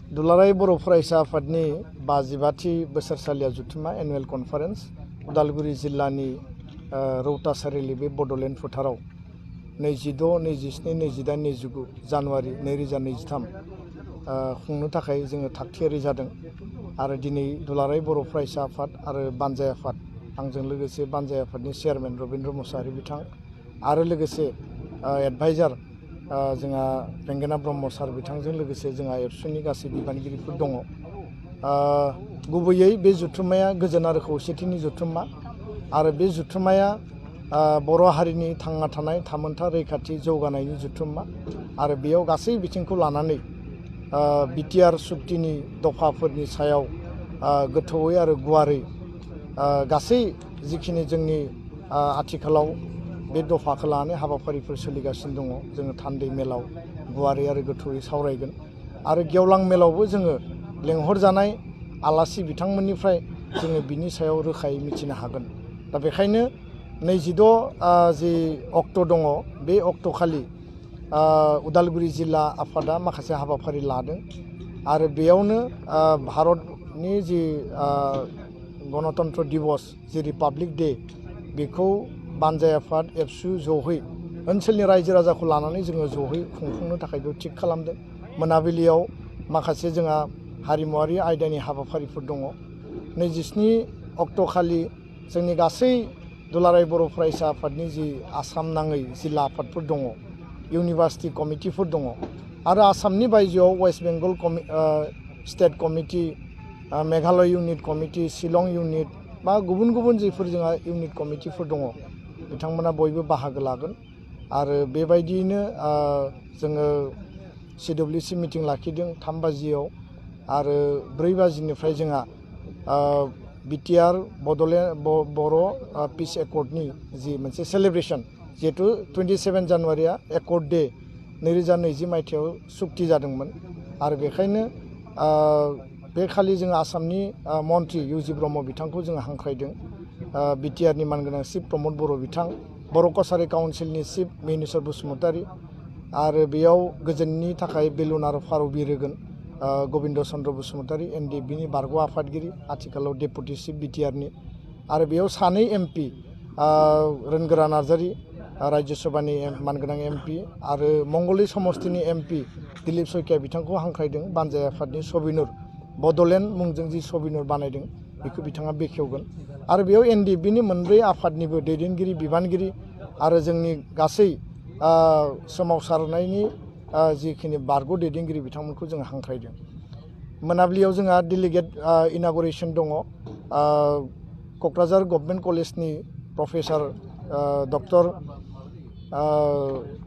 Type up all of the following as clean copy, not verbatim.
दुलाराय बर' फरायसा आफादनि 55थि बोसोरसालिया जुथुमा एनुवेल कनफारेन्स उदालगुरि जिल्लानि रौता सारिलि बे बड'लेण्ड फोथाराव 26, 27, 28, 29 जानुवारि 2023 खुंनो थाखाय जोङो थागथियारि जादों आरो दिनै दुलाराय बर' फरायसा आफाद आरो बानजाय आफाद आंजों लोगोसे बानजाय आफादनि चेयारमेन रबिन्द्र मुसाहारि बिथां आरो लोगोसे एडभाइजार जोंहा बेंगेना ब्रह्म सार बिथांजों लोगोसे जोंहा एबसुनि गासै बिबानगिरिफोर दङ। गुबैयै बे जुथुम्माया गोजोन आरो खौसेथिनि जुथुम्मा आरो बे जुथुम्माया बर' हारिनि थांना थानाय थामोनथा रैखाथि जौगानायनि जुथुम्मा आरो बेयाव गासै बिथिंखौ लानानै बिटिआर सुक्तिनि दफाफोरनि सायाव गोथौयै आरो गुवारै गासै जिखिनि जोंनि आथिखालाव बे दफाखौ लानानै हाबाफारिफोर सोलिगासिनो दङ। जोङो थान्दै मेलाव गुवारै आरो गोथौयै सावरायगोन आरो गेवलां मेलावबो जोङो लेंहरजानाय आलासि बिथांमोननिफ्राय जोङो बिनि सायाव रोखायै मिथिनो हागोन। दा बेखायनो 26 जि अक्ट' दङ बे अक्ट'खालि उदालगुरि जिल्ला आफादा माखासे हाबाफारि लादों आरो बेयावनो भारतनि जि गणतन्त्र दिवस जि रिपाब्लिक डे बेखौ बानजाय आफाद एबसु जहै ओनसोलनि रायजो राजाखौ लानानै जोङो जहै खुंफुंनो थाखाय बेयाव थिग खालामदों। मोनाबिलियाव माखासे जोंहा हारिमुवारि आयदानि हाबाफारिफोर दङ। 27 अक्ट'खालि जोंनि गासै दुलाराय बर' फरायसा आफादनि जि आसाम नाङै जिल्ला आफादफोर दङ, इउनिभार्सिटि कमिटिफोर दङ आरो आसामनि बायजोआव West Bengal state committee, Meghalaya unit committee, Shillong unit बा गुबुन गुबुन जिफोर जोंहा इउनिट कमिटिफोर दङ बिथांमोना बयबो बाहागो लागोन आरो बेबायदियैनो जोङो CWC मिटिं लाखिदों 3 बाजियाव आरो 4 बाजिनिफ्राय जोंहा बिटिआर बड'लेण्ड बर' पिस एकर्डनि जि मोनसे सेलेब्रेसन जिहेतु 27 जानुवारिया एकर्ड डे 2020 मायथाइयाव सुक्ति जादोंमोन आरो बेखायनो बे खालि जोङो आसामनि मन्त्रि इउजि ब्रह्म बिथांखौ जोङो हांख्रायदों। बिटिआरनि मानगोनां चिफ प्रमद बर' बिथां, बर' कसारि काउन्सिलनि चिफ मिहिनीश्वर बसुमतारी आरो बेयाव गोजोननि थाखाय बेलुन आरो फारौ बिरहोगोन गबिन्द चन्द्र बसुमतारी NDBनि बारग' आफादगिरि, आथिखालाव डेपुटि चिफ बिटिआरनि आरो बेयाव 2 MP रोनगोरा नार्जारि राज्य सभानि मानगोनां MP आरो मंगलदै समस्तिनि MP दिलीप सयकिया बिथांखौ हांख्रायदों। बानजाय आफादनि सबिनुर बड'लेण्ड मुंजों जि सबिनुर बानायदों बेखौ बिथाङा बेखेवगोन आरो बेयाव NDBनि 4 आफादनिबो दैदेनगिरि बिबानगिरि आरो जोंनि गासै सोमावसारनायनि जिखिनि बारग' दैदेनगिरि बिथांमोनखौ जों हांख्रायदों। मोनाबिलियाव जोंहा डेलिगेट इनागुरेसन दङ। क'क्राझार गभर्नमेन्ट कलेजनि प्रफेसार डक्टर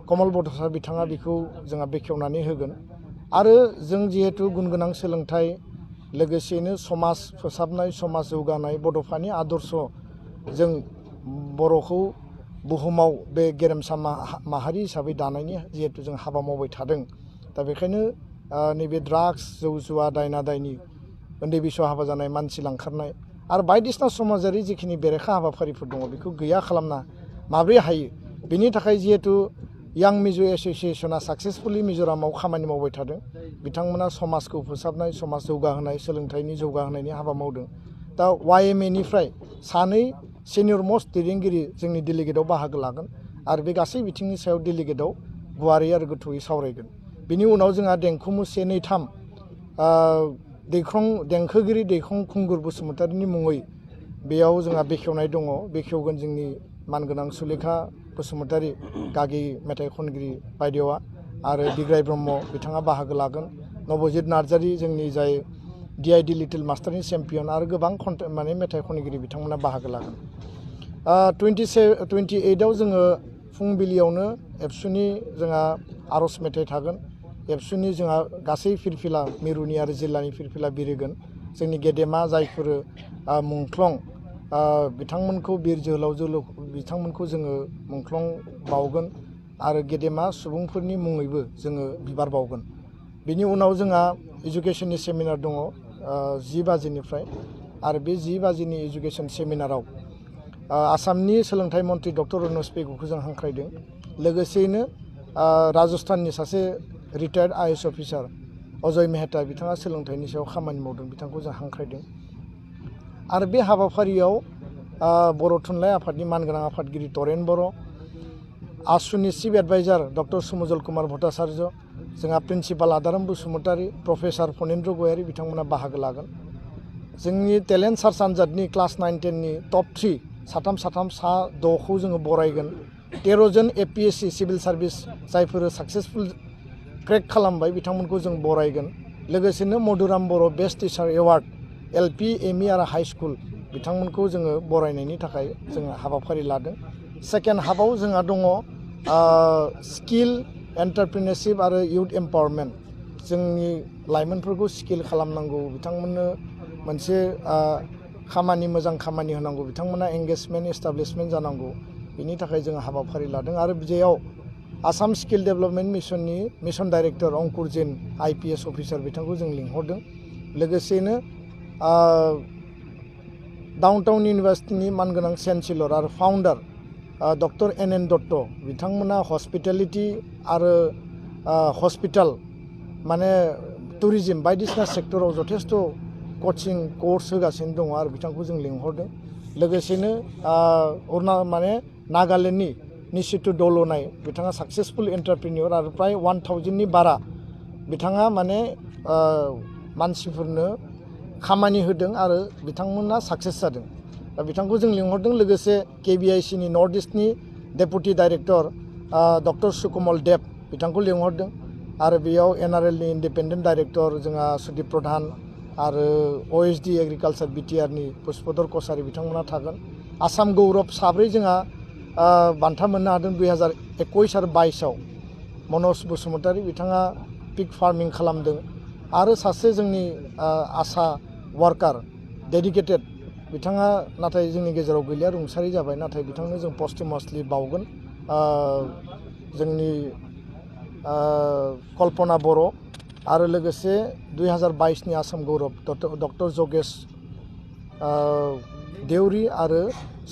कमल बड'सा बिथाङा बेखौ जोंहा बेखेवनानै होगोन आरो जों जिहेतु गुनगोनां सोलोंथाइ लोगोसेनो समाज फोसाबनाय, समाज जौगानाय, बड'फानि आदर्श जों बर'खौ बुहुमाव बे गेरेमसा माहारि हिसाबै दानायनि जिहेतु जों हाबा मावबाय थादों। दा बेखायनो नैबे ड्राग्स, जौ जुवा, दायना दायनि, उन्दै बैसोआव हाबा जानाय, मानसि लांखारनाय आरो बायदिसिना समाजारि जिखिनि बेरेखा हाबाफारिफोर दङ बेखौ गैया खालामना माब्रै हायो बेनि थाखाय जिहेतु यां मिजु एस'सियेसना साक्सेसफुलि मिज'रामाव खामानि मावबाय थादों। बिथांमोना समाजखौ फोसाबनाय, समाज जौगाहोनाय, सोलोंथाइनि जौगाहोनायनि हाबा मावदों। दा YMAनिफ्राय 2 सिनियर मस्ट दैदेनगिरि जोंनि डेलिगेटआव बाहागो लागोन आरो बे गासै बिथिंनि सायाव डेलिगेटआव गुवारै आरो गोथौयै सावरायगोन। बिनि उनाव जोंहा देंखोमु 1, 2, 3 देंखोगिरि दैखं खुंगुर बसुमतारीनि मुङै बेयाव जोंहा बेखेवनाय दङ। बेखेवगोन जोंनि मानगोनां सुलेखा बसुमतारी गागि मेथाइ खनगिरि बायदेवा आरो बिग्राय ब्रह्म बिथाङा बाहागो लागोन। नबजित नार्जारि जोंनि जाय DID लिटिल मास्टारनि चेम्पियन आरो गोबां मेथाइ खनगिरि बिथांमोना बाहागो लागोन। 28आव जोङो फुंबिलियावनो एबसुनि जोंहा आर'ज मेथाइ थागोन। एबसुनि जोंहा गासै फिरफिला मिरुनि आरो जिल्लानि फिरफिला बिरहोगोन। जोंनि गेदेमा जायफोर मुंख्लं बिथांमोनखौ बिर जोहोलाव बिथांमोनखौ जोङो मुंख्लं बावगोन आरो गेदेमा सुबुंफोरनि मुङैबो जोङो बिबार बावगोन। बिनि उनाव जोंहा इडुकेसननि सेमिनार दङ 10 बाजिनिफ्राय आरो बे 10 बाजिनि इडुकेसन सेमिनाराव आसामनि सोलोंथाइ मन्त्रि डक्टर रनज पेगुखौ जों हांख्रायदों। लोगोसेयैनो राजस्थाननि सासे रिटायार्ड IAS अफिसार अजय मेहता बिथाङा सोलोंथाइनि सायाव खामानि मावदों बिथांखौ जों हांख्रायदों आरो बे हाबाफारियाव बर' थुनलाइ आफादनि मानगोनां आफादगिरि तरेन बर' आसुनि chief adviser doctor Sumjal Kumar Bhattacharya जोंहा प्रिन्सिपाल आदाराम बसुमतारी प्रफेसर फनेन्द्र गयारी बिथांमोना बाहागो लागोन जोंनि टेलेन्ट सार्च आनजादनि क्लास 9-10 नि टप 3 साथाम सा 6खौ जोङो बरायगोन 13 जन APSC सिभिल सार्भिस जायफोर साक्सेसफुल क्रेक खालामबाय बिथांमोनखौ जों बरायगोन लोगोसेनो Madhuram Bodo' best teacher award LP ME आरो हाई स्कुल बिथांमोनखौ जोङो बरायनायनि थाखाय जोङो हाबाफारि लादों सेकेन्ड हाबाव जोंहा दङ स्किल एन्टारप्रिनारशिप आरो इउथ एम्पावारमेन्ट जोंनि लाइमोनफोरखौ स्किल खालामनांगौ बिथांमोननो मोनसे खामानि मोजां खामानि होनांगौ बिथांमोना एंगेजमेन्ट एस्टाब्लिशमेन्ट जानांगौ बिनि थाखाय जोङो हाबाफारि लादों आरो बेयाव आसाम स्किल डेभेलपमेन्ट मिशननि mission director Ankur Jain IPS officer बिथांखौ जों लिंहरदों लोगोसेनो डाउनटाउन इउनिभार्सिटिनि मानगोनां चेन्सेलर आरो फाउन्डार डक्टर NN दत्त बिथांमोना हस्पिटेलिटी आरो हस्पिटाल माने टुरिज्म बायदिसिना सेक्टराव जथेस्थ कचिं कोर्स होगासिनो दङ आरो बिथांखौ जों लिंहरदों लोगोसेनो माने नागालेण्डनि निशितु दल'नाय बिथाङा साक्सेसफुल एन्टारप्रिनियर आरो प्राय 1000नि बारा बिथाङा माने मानसिफोरनो खामानि होदों आरो बिथांमोना साक्सेस जादों दा बिथांखौ जों लिंहरदों लोगोसे KBICनि north इस्टनि deputy director doctor Sukamal देब बिथांखौ लिंहरदों आरो बेयाव NRLनि इन्डिपेन्डेन्ट डाइरेक्टर जोंहा सुदीप प्रधान आरो OSD एग्रिकालचार BTRनि पुष्पधर कसारी बिथांमोना थागोन आसाम गौरब साब्रै जोंहा बान्था मोननो हादों 2021 आरो 22आव मनज बसुमतारी बिथाङा पिग फार्मिं खालामदों आरो सासे जोंनि आसा वार्कार डेडिकेटेड बिथाङा नाथाय जोंनि गेजेराव गैलिया रुंसारि जाबाय नाथाय बिथांनो जों पस्टमासलि बावगोन जोंनि कल्पना बर' आरो लोगोसे 2022नि आसाम गौरब डक्टर जगेश देउरि आरो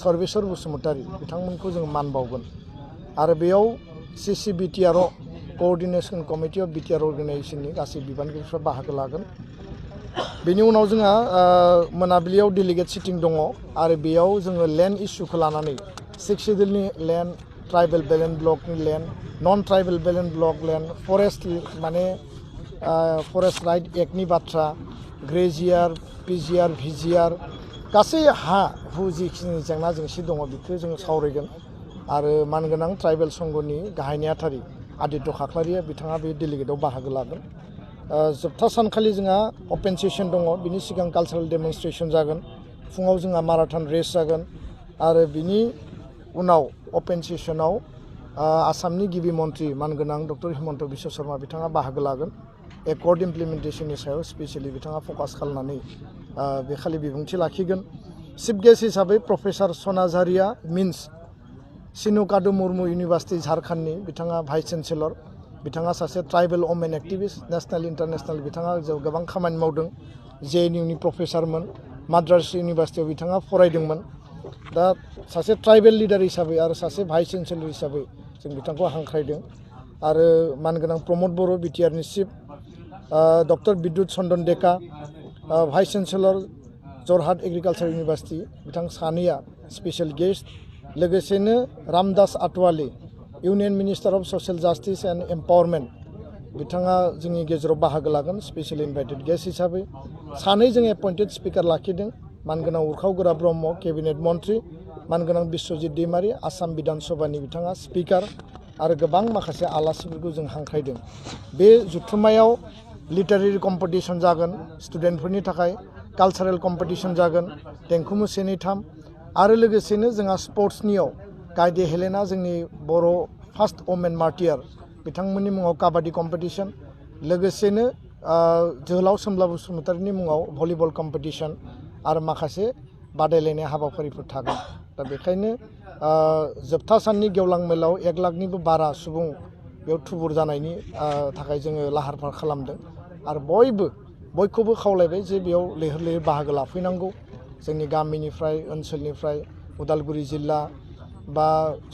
सर्वेश्वर बसुमतारी बिथांमोनखौ जों मान बावगोन आरो बेयाव CCBTR coordination committee of BTR अर्गेनाइजेशननि गासै बिबानगिरिफ्रा बाहागो लागोन बेनि उनाव जोंहा मोनाबिलियाव डेलिगेट सिटिं दङ आरो बेयाव जोङो लेन्ड इस्युखौ लानानै 6 शेड्युलनि लेन्ड ट्राइबेल बेलेन्ड ब्लकनि लेन्ड नन ट्राइबेल बेलेन्ड ब्लक लेन्ड फरेस्ट माने फरेस्ट राइट एक्टनि बाथ्रा ग्रेजियार PGR VGR गासै हा हु जिखिनि जेंना जेंसि दङ बेखौ जोङो सावरायगोन आरो मानगोनां ट्राइबेल संघनि गाहाय नेहाथारि आदित्य खाख्लारिया बिथाङा बे डेलिगेटआव बाहागो लागोन जोबथा सानखालि जोंहा अपेन सेसन दङ बिनि सिगां कालचारेल डेमनस्ट्रेसन जागोन फुङाव जोंहा माराथन रेस जागोन आरो बिनि उनाव अपेन सेसनाव आसामनि गिबि मन्त्रि मानगोनां डक्टर हिमन्त बिश्व शर्मा बिथाङा बाहागो लागोन एकर्ड इमप्लिमेन्टेसननि सायाव स्पेसियेलि बिथाङा फकास खालामनानै बे खालि बिबुंथि लाखिगोन चिफ गेस्ट हिसाबै प्रफेसर सनाझारिया मिन्स सिनुकादु मुर्मु इउनिभार्सिटि झारखन्डनि बिथाङा भाइस चेन्सेलर बिथाङा सासे tribal women activist national international बिथाङा गोबां खामानि मावदों JNUनि प्रफेसरमोन माद्रास इउनिभार्सिटियाव बिथाङा फरायदोंमोन दा सासे ट्राइबेल लिडार हिसाबै आरो सासे भाइस चेन्सेलर हिसाबै जों बिथांखौ हांख्रायदों आरो मानगोनां प्रमद बर' BTRनि chief doctor Bidyut Chandan Deka vice chancellor Jorhat agriculture university बिथां सानैया स्पेसियेल गेस्ट लोगोसेनो Ramdas Athawale union minister of social justice and empowerment बिथाङा जोंनि गेजेराव बाहागो लागोन स्पेसियेल इनभाइटेड गेस्ट हिसाबै सानै जों एपइन्टेड स्पिकार लाखिदों मानगोनां उरखाव गोरा ब्रह्म केबिनेट मन्त्रि मानगोनां बिश्वजित दैमारि आसाम बिधान सभानि बिथाङा स्पिकार आरो गोबां माखासे आलासिफोरखौ जों हांख्रायदों बे जुथुम्मायाव लिटारेरि कम्पिटिसन जागोन स्टुडेन्टफोरनि थाखाय कालचारेल कम्पिटिसन जागोन देंखो मोसानाय 3 आरो लोगोसेनो जोंहा स्पर्ट्सनियाव गायदे हेलेना जोंनि बर' फार्स्ट वमेन मार्टियार बिथांमोननि मुङाव काबाडि कम्पिटिसन लोगोसेनो जोहोलाव सोमब्ला बसुमतारिनि मुङाव भलिबल कम्पिटिसन आरो माखासे बादायलायनाय हाबाफारिफोर थागोन दा बेखायनो जोबथा साननि गेवलां मेलाव 1 लाखनिबो बारा सुबुं बेयाव थुबुर जानायनि थाखाय जोङो लाहार फाहार खालामदों आरो बयखौबो खावलायबाय जे बेयाव लैहोर लैहोर बाहागो लाफैनांगौ जोंनि गामिनिफ्राय ओनसोलनिफ्राय उदालगुरि जिल्ला बा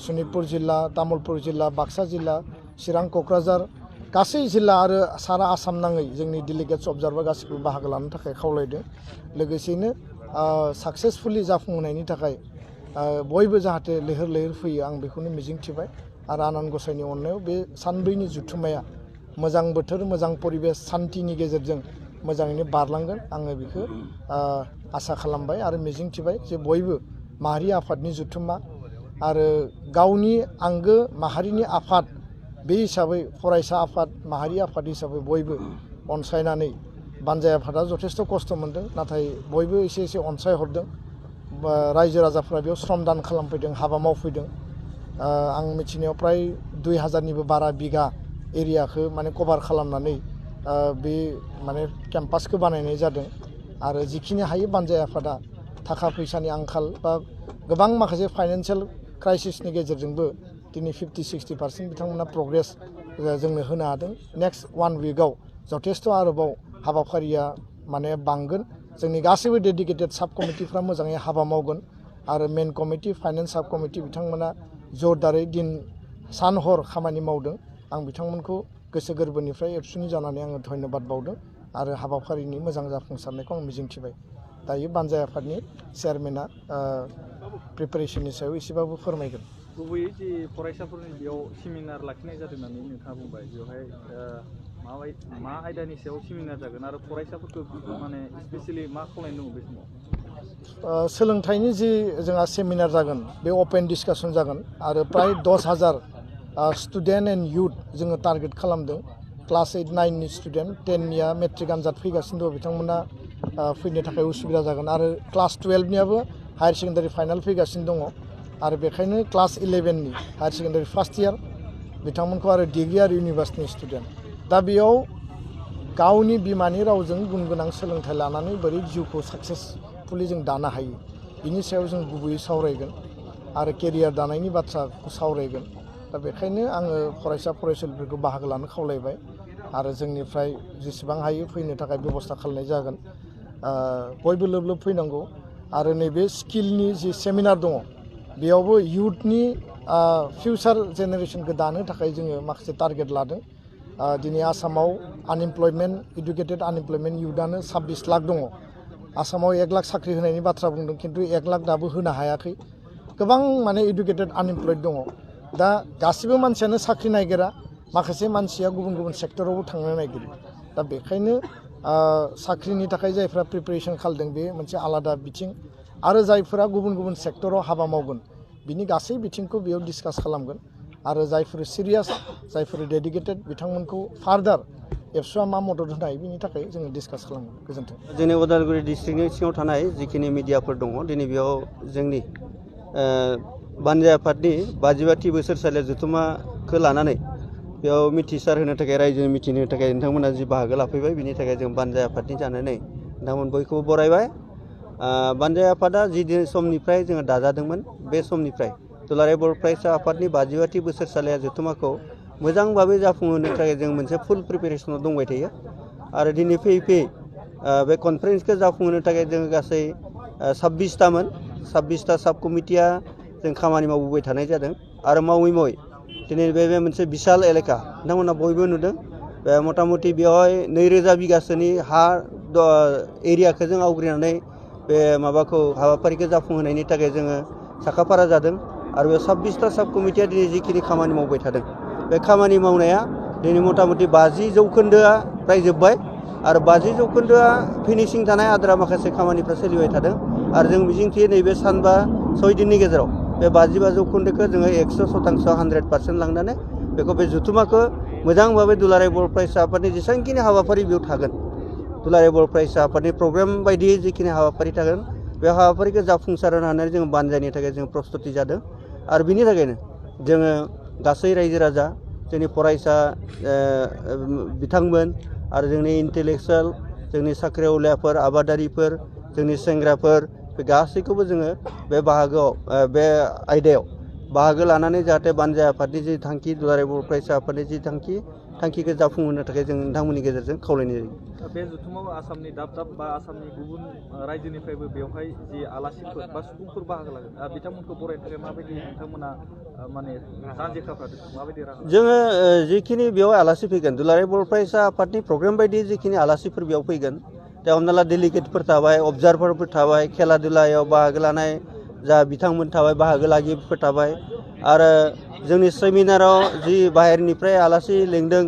सनितपुर जिल्ला तामुलपुर जिल्ला बाक्सा जिल्ला चिरां क'क्राझार गासै जिल्ला आरो सारा आसाम नाङै जोंनि डेलिगेट्स अबजार्भार गासिबो बाहागो लानो थाखाय खावलायदों। लोगोसेनो साक्सेसफुलि जाफुंहोनायनि थाखाय बयबो जाहाथे लैहोर लैहोर फैयो आं बेखौनो मिजिंथिबाय आरो आनान गसाइनि अननायाव बे सानब्रैनि जुथुम्माया मोजां बोथोर मोजां परिबेस सान्थिनि गेजेरजों मोजाङैनो बारलांगोन आङो बेखौ आसा खालामबाय आरो मिजिंथिबाय जे बयबो माहारि आफादनि जुथुम्मा आरो गावनि आंगो माहारिनि आफाद बे हिसाबै फरायसा आफाद माहारि आफाद हिसाबै बयबो अनसायनानै बानजाय आफादा जथेस्थ' खस्थ' मोन्दों नाथाय बयबो एसे एसे अनसायहरदों रायजो राजाफ्रा बेयाव श्रमदान खालामफैदों हाबा मावफैदों आं मिथिनायाव फ्राय 2000निबो बारा बिगा एरियाखौ माने कभार खालामनानै बे माने केम्पासखौ बानायनाय जादों आरो जिखिनि हायो बानजाय आफादा थाखा फैसानि आंखाल बा गोबां माखासे फाइनान्सियेल क्राइसिसनि गेजेरजोंबो दिनै 50-60% बिथांमोना प्रग्रेस जोंनो होनो हादों। नेक्स्ट 1 उइकआव जथेस्थ' आरोबाव हाबाफारिया माने बांगोन जोंनि गासैबो डेडिकेटेड साब कमिटिफ्रा मोजाङै हाबा मावगोन आरो मेन कमिटि फाइनान्स साब कमिटि बिथांमोना जरदारै दिन सान हर खामानि मावदों आं बिथांमोनखौ गोसो गोरबोनिफ्राय एबसुनि जानानै आङो धन्यबाद बावदों आरो हाबाफारिनि मोजां जाफुंसारनायखौ आं मिजिंथिबाय। दायो बानजाय आफादनि चेयारमेना प्रिपेरेसननि सायाव एसेबाबो फोरमायगोन। गुबैयै जे फरायसाफोरनि बेयाव सेमिनार लाखिनाय जादों होननानै नोंथाङा बुंबाय बेवहाय मा आयदानि सायाव सेमिनार जागोन आरो फरायसाफोरखौ माने स्पेसियेलि मा खालामनाय दङ बे समाव? सोलोंथाइनि जि जोंहा सेमिनार जागोन बे अपेन डिसकासन जागोन आरो प्राय 10,000 स्टुडेन्ट एन्ड इयुथ जोङो टारगेट खालामदों। क्लास 8-9नि स्टुडेन्ट 10निया मेट्रिक आनजाद फैगासिनो दं बिथांमोना फैनो थाखाय उसुबिदा जागोन आरो क्लास 12नियाबो हायार सेकेन्डारि फाइनाल फैगासिनो दङ आरो बेखायनो क्लास 11नि हायार सेकेन्डारि फार्स्ट इयार बिथांमोनखौ आरो डिग्री आरो इउनिभार्सिटिनि स्टुडेन्ट दा बेयाव गावनि बिमानि रावजों गुन गोनां सोलोंथाइ लानानै बोरै जिउखौ साक्सेसफुलि जों दानो हायो बिनि सायाव जों गुबैयै सावरायगोन आरो केरियार दानायनि बाथ्राखौ सावरायगोन। दा बेखायनो आङो फरायसा फरायसुलिफोरखौ बाहागो लानो खावलायबाय आरो जोंनिफ्राय जेसेबां हायो फैनो थाखाय बेबस्था खालामनाय जागोन बयबो लोब लोब फैनांगौ आरो नैबे स्किलनि जि सेमिनार दङ बेयावबो इयुथनि फिउचार जेनेरेसनखौ दानो थाखाय जोङो माखासे टारगेट लादों। दिनै आसामाव आनइमप्लयमेन्ट इडुकेटेड आनइमप्लयमेन्ट इयुथआनो 26 लाख दङ। आसामाव 1 लाख साख्रि होनायनि बाथ्रा बुंदों खिन्थु 1 लाख दाबो होनो हायाखै गोबां माने इडुकेटेड आनइमप्लयड दङ। दा गासिबो मानसियानो साख्रि नागिरा माखासे मानसिया गुबुन गुबुन सेक्टरावबो थांनो नागिरो दा बेखायनो साख्रिनि थाखाय जायफ्रा प्रिपेरेसन खालामदों बे मोनसे आलादा बिथिं आरो जायफोरा गुबुन गुबुन सेक्टराव हाबा मावगोन बिनि गासै बिथिंखौ बेयाव डिसकास खालामगोन आरो जायफोर सिरियास जायफोर डेडिकेटेड बिथांमोनखौ फार्दार एबसुआ मा मदद होनो हायो बिनि थाखाय जोङो डिसकास खालामगोन। गोजोन्थों। जोंनि उदालगुरि डिस्ट्रिक्टनि सिङाव थानाय जिखिनि मिडियाफोर दङ दिनै बेयाव जोंनि बानजाय आफादनि 55थि बोसोरसालि जथुम्माखौ लानानै बेयाव मिथिसार होनो थाखाय रायजोनि मिथिनो थाखाय नोंथांमोना जि बाहागो लाफैबाय बिनि थाखाय जों बानजाय आफादनि जानानै नोंथांमोन बयखौबो बरायबाय। बानजाय आफादा जि समनिफ्राय जोङो दाजादोंमोन बे समनिफ्राय दुलाराय बर' फरायसा आफादनि 55थि बोसोरसालिया जथुम्माखौ मोजां भाबै जाफुंहोनो थाखाय जों मोनसे फुल प्रिपेरेसनाव दंबाय थायो आरो दिनै फैयै फैयै बे कनफारेन्सखौ जाफुंहोनो थाखाय जोङो गासै 26ता साब कमिटिया जों खामानि मावबोबाय थानाय जादों आरो मावै मावै दिनै बे मोनसे बिशाल एलेका नोंथांमोना बयबो नुदों बे मथा मथि बेवहाय 2000 बिगासोनि हा एरियाखौ जों आवग्रिनानै बे माबाखौ हाबाफारिखौ जाफुंहोनायनि थाखाय जोङो साखाफारा जादों आरो बे 26ता साब कमिटिया दिनै जिखिनि खामानि मावबाय थादों बे खामानि मावनाया दिनै मथा मथि 50% प्राय जोब्बाय आरो 50% फिनिशिं थानाय आद्रा माखासे खामानिफ्रा सोलिबाय थादों आरो जों मिजिंथियो नैबे सानबा 6 दिननि गेजेराव बे 55% जोङो 100% 100% लांनानै बेखौ बे जथुम्माखौ मोजां भाबै दुलाराय बर' फरायसा आफादनि जेसेबांखिनि हाबाफारि बेयाव थागोन दुलाराय बर' फरायसा आफादनि प्रग्राम बायदियै जिखिनि हाबाफारि थागोन बे हाबाफारिखौ जाफुंसार होनानै जोङो बानजायनि थाखाय जों प्रस्तुति जादों आरो बिनि थाखायनो जोङो गासै रायजो राजा जोंनि फरायसा बिथांमोन आरो जोंनि इन्टेलेक्सुवेल जोंनि साख्रिआवलाफोर आबादारिफोर जोंनि सेंग्राफोर बे गासैखौबो जोङो बे बाहागोआव बे आयदायाव बाहागो लानानै जाहाथे बानजाय आफादनि जि थांखि दुलाराय बर' फरायसा आफादनि जि थांखि थांखिखौ जाफुंहोनो थाखाय जों नोंथांमोननि गेजेरजों खावलायनाय जायो। बे जथुमाव आसामनि दाब दाब बा आसामनि गुबुन रायजोनिफ्रायबो बेवहाय जि आलासिफोर बा सुबुंफोर बाहागो लागोन बिथांमोनखौ बरायनो थाखाय माबायदि नोंथांमोना माने जानजि खाफ्रादों माबायदि राहा जोङो जिखिनि बेयाव आलासि फैगोन दुलाराय बर' फरायसा आफादनि प्रग्राम बायदि जिखिनि आलासिफोर बेयाव फैगोन दा हमना ला डेलिगेटफोर थाबाय अबजारभारफोर थाबाय खेला दुलायाव बाहागो लानाय जा बिथांमोन थाबाय बाहागो लागिरिफोर थाबाय आरो जोंनि सेमिनाराव जि बाहेरनिफ्राय आलासि लेंदों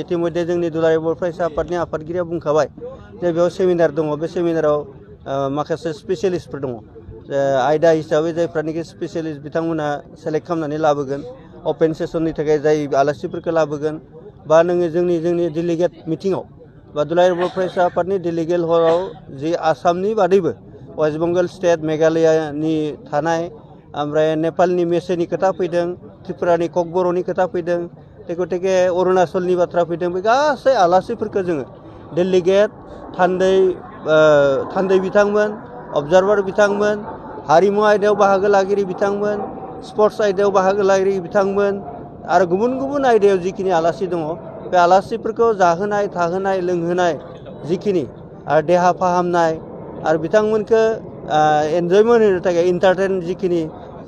इतिमध्य जोंनि दुलाराय बर' फरायसा आफादनि आफादगिरिया बुंखाबाय जे बेयाव सेमिनार दङ बे सेमिनाराव माखासे स्पेसियलिस्टफोर दङ आयदा हिसाबै जायफ्रानिकि स्पेसियलिस्ट बिथांमोना सेलेक्ट खालामनानै लाबोगोन अपेन सेसननि थाखाय जाय आलासिफोरखौ लाबोगोन बा नोङो जोंनि डेलिगेट मिटिङाव बा दुलाराय बर' फरायसा आफादनि डेलिगेट हलाव जि आसामनि बादैबो वेस्ट बेंगल स्टेट मेघालयानि थानाय ओमफ्राय नेपालनि मेसेनि खोथा फैदों त्रिपुरानि ककबर'नि खोथा फैदों गतिके अरुणाचलनि बाथ्रा फैदों बे गासै आलासिफोरखौ जोङो डेलिगेट थान्दै बिथांमोन अबजारभार बिथांमोन हारिमु आयदायाव बाहागो लागिरि बिथांमोन स्पर्ट्स आयदायाव बाहागो लागिरि बिथांमोन आरो गुबुन गुबुन आयदायाव जिखिनि आलासि दङ बे आलासिफोरखौ जाहोनाय थाहोनाय लोंहोनाय जिखिनि आरो देहा फाहामनाय आरो बिथांमोनखौ एन्जयमेन्ट होनो थाखाय इन्टारटेन जिखिनि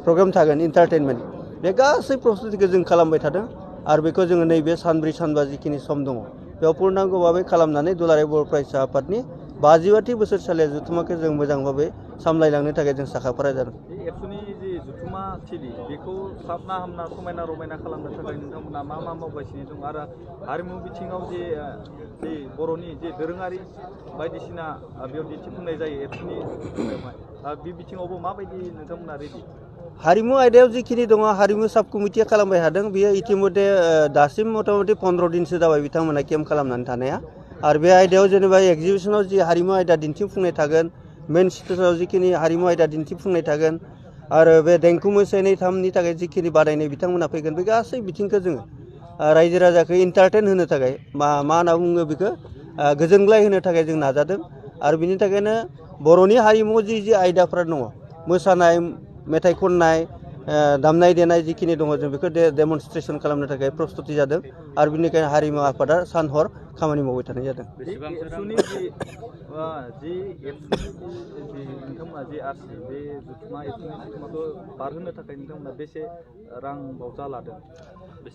प्रग्राम थागोन इन्टारटेनमेन्ट बे गासै प्रस्तुतिखौ जों खालामबाय थादों आरो बेखौ जोङो नैबे सानब्रै सानबा जिखिनि सम दङ बेयाव पुर्नांग भाबै खालामनानै दुलाराय बर' फरायसा आफादनि 50थि बोसोरसालिया जथुमाखौ जों मोजां भाबै सामलायलांनो थाखाय जों साखाफारा जादों। एबसुनि जि जथुमा थिलि बेखौ साबना हामना समायना रमायना खालामनो थाखाय नोंथांमोना मा मावगासिनो दं आरो हारिमु बिथिङाव जि बर'नि जे दोरोङारि बायदिसिना बेयाव दिन्थिफुंनाय जायो एबसुनि बे बिथिङावबो माबायदि नोंथांमोना रेडि हारिमु आयदायाव जिखिनि दङ हारिमु साब कमिटिया खालामबाय थादों बेयो इतिमध्य दासिम मथा-मथि 15 दिनसो जाबाय बिथांमोना केम्प खालामनानै थानाया आरो बे आयदायाव जेनेबा एगजिबिसनाव जि हारिमु आयदा दिन्थिफुंनाय थागोन मेन स्टेजाव जिखिनि हारिमु आयदा दिन्थिफुंनाय थागोन आरो बे देंखो मोसानाय थामनि थाखाय जिखिनि बादायनाय बिथांमोना फैगोन बे गासै बिथिंखौ जोङो रायजो राजाखौ इन्टारटेन होनो थाखाय मा होनना बुङो बेखौ गोजोनग्लाय होनो थाखाय जों नाजादों आरो बिनि थाखायनो बर'नि हारिमुआव जि आयदाफोर दङ मोसानाय मेथाइ खननाय दामनाय देनाय जिखिनि दङ जों बेखौ डेमनस्ट्रेसन खालामनो थाखाय प्रस्तुति जादों आरो बिनिखायनो हारिमु आफादा सान हर खामानि मावबाय थानाय जादों। नोंथांमोना जे आरसि बे जथुमाखौ बारहोनो थाखाय नोंथांमोना बेसे रां बावजा लादों?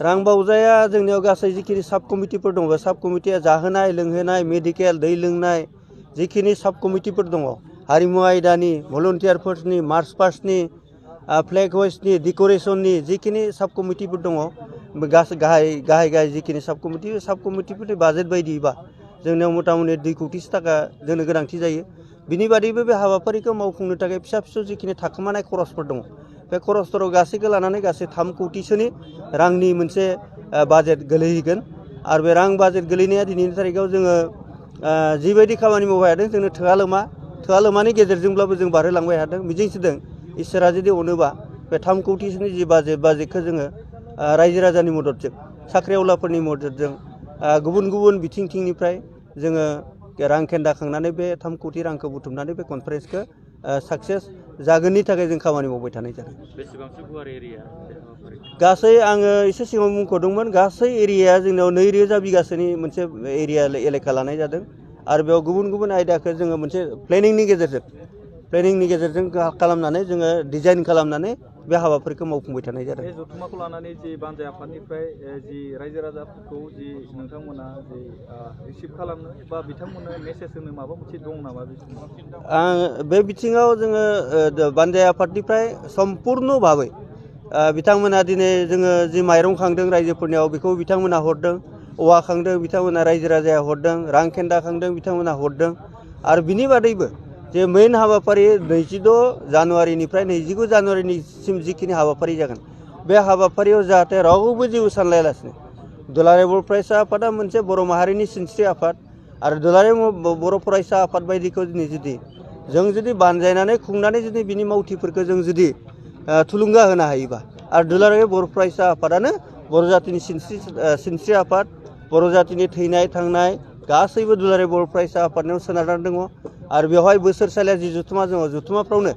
रां बावजाया जोंनियाव गासै जिखिनि साब कमिटिफोर दङ साब कमिटिया जाहोनाय लोंहोनाय मेडिकेल दै लोंनाय जिखिनि साब कमिटिफोर दङ हारिमु आयदानि भलन्टियारफोरनि मार्च पास्टनि फ्लेग हइस्टनि डेक'रेसननि जिखिनि साब कमिटिफोर दङ गासै गाहाय जिखिनि साब कमिटिफोरनि बाजेट बायदिबा जोंनियाव मथा-मथि 2 कौटिसो थाखा जोंनो गोनांथि जायो बिनि बादैबो बे हाबाफारिखौ मावफुंनो थाखाय फिसा जिखिनि थाखोमानाय खरसफोर दङ बे खरसफोराव गासैखौ लानानै गासै 3 कौटिसोनि रांनि मोनसे बाजेट गोलैहैगोन आरो बे रां बाजेट गोलैनाया दिनैनि थारिखआव जोङो जिबायदि खामानि मावबाय थादों जोंनो थोआ लोमानि गेजेरजोंब्लाबो जों बारहोलांबाय थादों मिजिंथिदों इसोरा जुदि अनोबा बे 3 कौटिसोनि जि बाजेटखौ जोङो रायजो राजानि मददजों साख्रिआवलाफोरनि मददजों गुबुन बिथिंनिफ्राय जोङो रां खेन्दा खांनानै बे 3 कौटि रांखौ बुथुमनानै बे कनफारेन्सखौ साक्सेस जागोननि थाखाय जों खामानि मावबाय थानाय जादों। बेसेबांसो गुवार एरिया गासै आङो एसे सिगाङाव मुंख'दोंमोन गासै एरियाया जोंनाव 2000 बिगासोनि मोनसे एरिया एलेखा लानाय जादों आरो बेयाव गुबुन आयदाखौ जोङो मोनसे प्लेनिंनि गेजेरजों खालामनानै जोङो डिजाइन खालामनानै बे हाबाफारिखौ मावफुंबाय थानाय जादों। बे जथुमाखौ लानानै जि बानजाय आफादनिफ्राय जि रायजो राजाफोरखौ जि नोंथांमोना जि रिसिभ खालामनो बा बिथांमोननो मेसेज होनो माबा मोनसे दं नामा बे बिथिङाव जोङो बानजाय आफादनिफ्राय सम्पुर्ण भाबै बिथांमोना दिनै जोङो जि माइरं खांदों रायजोफोरनियाव बेखौ बिथांमोना हरदों औवा खांदों बिथांमोना रायजो राजाया हरदों रां खेन्दा खांदों बिथांमोना हरदों आरो बिनि बादैबो जे मेइन हाबाफारि 26 जानुवारिनिफ्राय 29 जानुवारिनिसिम जिखिनि हाबाफारि जागोन बे हाबाफारियाव जाहाथे रावबो जेबो सानलायालासिनो दुलाराय बर' फरायसा आफादा मोनसे बर' माहारिनि सिनस्रि आफाद आरो दुलाराय बर' फरायसा आफाद बायदिखौ जों जुदि बानजायनानै खुंनानै जुदि बिनि मावथिफोरखौ जों जुदि थुलुंगा होनो हायोबा आरो दुलाराय बर' फरायसा आफादानो बर' जातिनि सिनस्रि आफाद बर' जातिनि थैनाय थांनाय गासैबो दुलाराय बर' फरायसा आफादनाव सोनारनानै दङ आरो बेवहाय बोसोरसालिया जि जथुमा दङ जथुमाफ्रावनो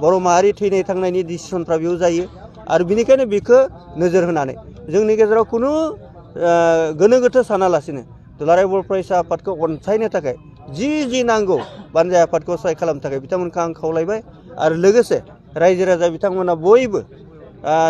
बर' माहारि थैनाय थांनायनि डिसिसनफ्रा बेयाव जायो आरो बिनिखायनो बेखौ नोजोर होनानै जोंनि गेजेराव खुनु गोनो गोथो सानालासिनो दुलाराय बर' फरायसा आफादखौ अनसायनो थाखाय जि नांगौ बानजाय आफादखौ सहाय खालामनो थाखाय बिथांमोनखौ आं खावलायबाय आरो लोगोसे रायजो राजा बिथांमोना बयबो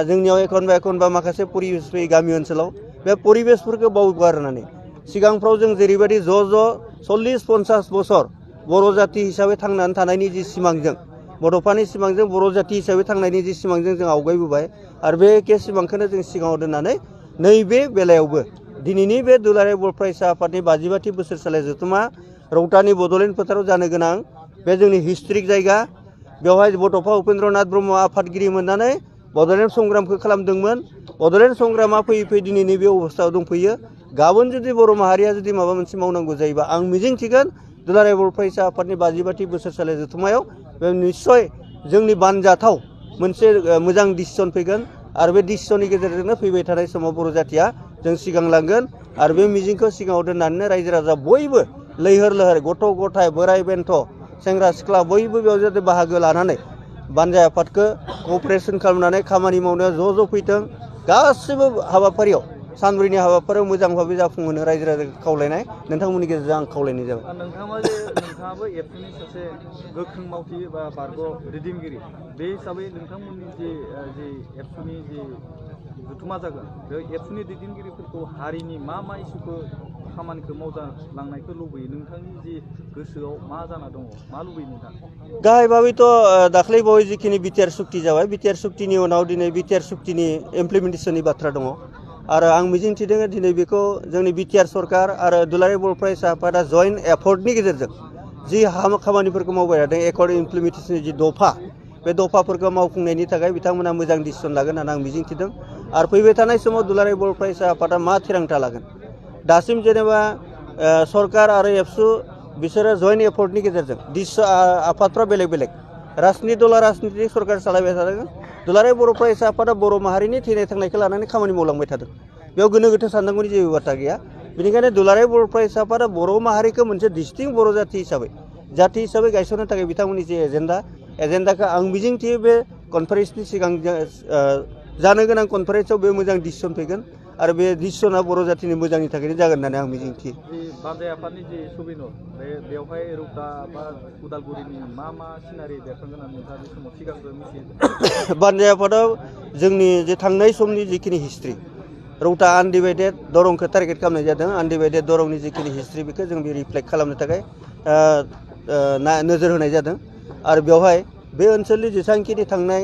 जोंनियाव एखनबा माखासे परिबेस फैयो गामि ओनसोलाव बे परिबेसफोरखौ बावगारनानै सिगांफ्राव जों जेरैबायदि ज' 40-50 बोसोर बर' जाति हिसाबै थांनानै थानायनि जि सिमांजों बड'फानि सिमांजों बर' जाति हिसाबै थांनायनि जि सिमांजों जों आवगायबोबाय आरो बे एखे सिमांखौनो जों सिगाङाव दोननानै नैबे बेलायावबो दिनैनि बे दुलाराय बर' फरायसा आफादनि 52थि बोसोरसालि जथुमा रौतानि बड'लेण्ड फोथाराव जानो गोनां बे जोंनि हिस्ट्रिक जायगा बेवहाय बड'फा उपेन्द्रनाथ ब्रह्म आफादगिरि मोननानै बड'लेण्ड संग्रामखौ खालामदोंमोन बड'लेण्ड संग्रामा फैयै दिनैनि बे अबस्थायाव दंफैयो गाबोन जुदि बर' माहारिया जुदि माबा मोनसे मावनांगौ जायोबा आं मिजिंथिगोन दुलाराय बर' फरायसा आफादनि 52थि बोसोरसालि जथुमायाव बे निस्सय जोंनि बानजाथाव मोनसे मोजां डिसिसन फैगोन आरो बे डिसिसननि गेजेरजोंनो फैबाय थानाय समाव बर' जातिया जों सिगांलांगोन आरो बे मिजिंखौ सिगाङाव दोननानै रायजो राजा बयबो लैहोर गथ' गथाय बोराय बेन्थ' सेंग्रा सिख्ला बयबो बेयाव जाहाथे बाहागो लानानै बानजाय आफादखौ क'अपारेसन खालामनानै खामानि मावनायाव ज' फैथों गासिबो हाबाफारियाव सानब्रैनि हाबाफारियाव मोजां भाबै जाफुंहोनो रायजो राजाखौ खावलायनाय नोंथांमोननि गेजेरजों आं खावलायनाय जाबाय। नोंथाङाबो एबसुनि सासे गोख्रों मावथि बा बारग' दैदेनगिरि बे हिसाबै नोंथांमोननि जि एबसुनि जि जथुमा जागोन बे एबसुनि दैदेनगिरिफोरखौ हारिनि मा इसुखौ खामानिखौ मावजालांनायखौ लुबैयो नोंथांनि जि गोसोआव मा जाना दङ मा लुबैयो नोंथां? गाहाय भाबैथ' दाख्लै बावै जिखिनि बिटिआर सुक्ति जाबाय बिटिआर सुक्तिनि उनाव दिनै बिटिआर सुक्तिनि इमप्लिमेन्टेसननि बाथ्रा दङ आरो आं मिजिंथिदों दिनै बेखौ जोंनि बिटिआर सरकार आरो दुलाराय बर' फरायसा आफादा जयेन्ट एफर्टनि गेजेरजों जि खामानिफोरखौ मावबाय थादों एकर्ड इमप्लिमेन्टेसननि जि दफा बे दफाफोरखौ मावफुंनायनि थाखाय बिथांमोना मोजां डिसिसन लागोन होननानै आं मिजिंथिदों आरो फैबाय थानाय समाव दुलाराय बर' फरायसा आफादा मा थिरांथा लागोन दासिम जेनेबा सरकार आरो एबसु बिसोरो जयेन्ट एफर्टनि गेजेरजों आफादफ्रा बेलेग राजनिति दला राजनितिक सरकार सालायबाय थादों दुलाराय बर' फरायसा आफादा बर' माहारिनि थैनाय थांनायखौ लानानै खामानि मावलांबाय थादों बेयाव गोनो गोथो साननांगौनि जेबो बाथ्रा गैया बेनिखायनो दुलाराय बर' फरायसा आफादा बर' माहारिखौ मोनसे डिस्टिंक्ट बर' जाति हिसाबै गायसननो थाखाय बिथांमोननि जे एजेन्डाखौ आं मिजिंथियो बे कनफारेन्सनि सिगां जानो गोनां कनफारेन्सआव बे मोजां डिसिसन फैगोन आरो बे डिसिसना बर' जातिनि मोजांनि थाखायनो जागोन होननानै आं मिजिंथियो। बानजाय आफादनि जि सुबिनर बेवहाय रौता बा उदालगुरिनि मा सिनारि बेरखांगोन होननानै नोंथाङा बे समाव सिगांग्रो मिथियो? बानजाय आफादाव जोंनि जे थांनाय समनि जिखिनि हिस्ट्रि रौता आनडिभाइडेड दरंखौ टारगेट खालामनाय जादों आनडिभाइडेड दरंनि जिखिनि हिस्ट्रि बेखौ जों बे रिफ्लेक्ट खालामनो थाखाय नोजोर होनाय जादों आरो बेवहाय बे ओनसोलनि जेसेबांखिनि थांनाय